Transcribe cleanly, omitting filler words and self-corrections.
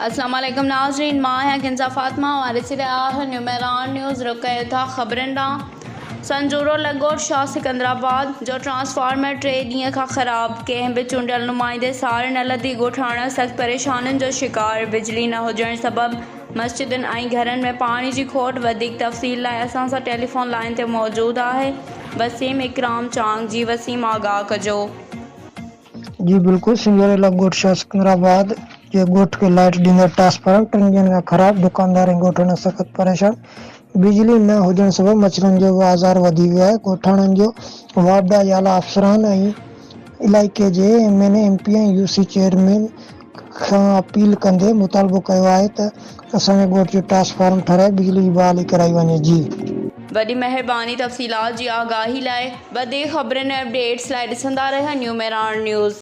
اسلام عليڪم ناظرين مان آهيان ڪنزا فاطمه اوهان ڏسي رهيا آهيو نيو مهراڻ نيوز رخ ڪيو ٿا خبرن ڏانهن سنجورو لڳ ڳوٺ شاهه سڪندرآباد جو ٽرانسفارمر ٽي ڏينهن کان خراب ڪنهن به چونڊيل نمائندي سار نه لڌي ڳوٺاڻا سخت پريشانين جو شڪار بجلي نه هجڻ سبب مسجدن ۽ گهرن ۾ پاڻي جي کوٽ وڌيڪ تفصيل لاء اسان سان ٽيليفون لائين تي موجود آهي وسيم اڪرام چانگ جي وسيم آگاهه ڪجو. جي بلڪل سنجهوري لڳ ڳوٺ شاهه سڪندرآباد جي ڳوٺ کي لائيٽ ڏيندڙ ٽرانسفارم ٽن ڏينهن کان خراب، دڪاندار ۽ ڳوٺاڻا سخت پريشان، بجلي نه هجڻ سبب مڇرن جو به آزار وڌي ويو آهي، ڳوٺاڻن جو واپڊا جي اعليٰ افسران ۽ علائقي جي M N A, M P ۽ U C chairman کان اپيل ڪندي مطالبو ڪيو آهي ته اسان جي ڳوٺ جو ٽرانسفارم ٺهرائي بجلي جي بحالي ڪرائي وڃي جي. وڏي مهرباني تفصيلات جي آگاهي لاء. وڌيڪ خبرن ۽ اپڊيٽس لاء ڏسندا رهيو نيو مهراڻ نيوز.